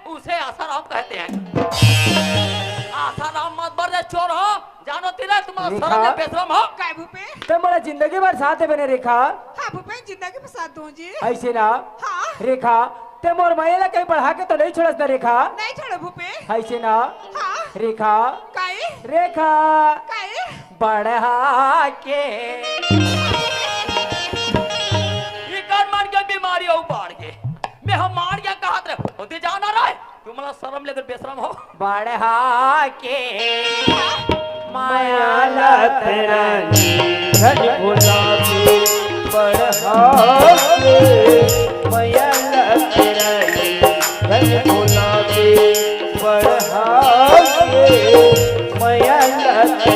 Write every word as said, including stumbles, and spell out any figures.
उसे आसाराम कहते हैं। आसाराम मत बर दे चोर हो, जानो तिला तुम्हारा रेखा। सरम ले बेसरम हो। काय भूपे? ते मोला जिंदगी भर साथ दे बने रेखा। हाँ भूपे, जिंदगी भर साथ दूं जी। ऐसे ना। हाँ। रेखा, ते मोर माया ला कहीं बढ़ा के तो नहीं छोड़स ना रेखा। नहीं छोड़ो भूपे। ऐसे ना। हाँ। रेखा। काय? रेखा। काय? बढ़ा के। इकर मन के बीमारी अउ बाढ़ के। मैं हम मार गया कहत रहे, होती जाना रहे। तुमला सरम लेकर बेसरम हो। बढ़ा के। माया लत रानी धन गुलाबी बढ़ा के। माया लत रानी धन गुलाबी बढ़ा के। माया लत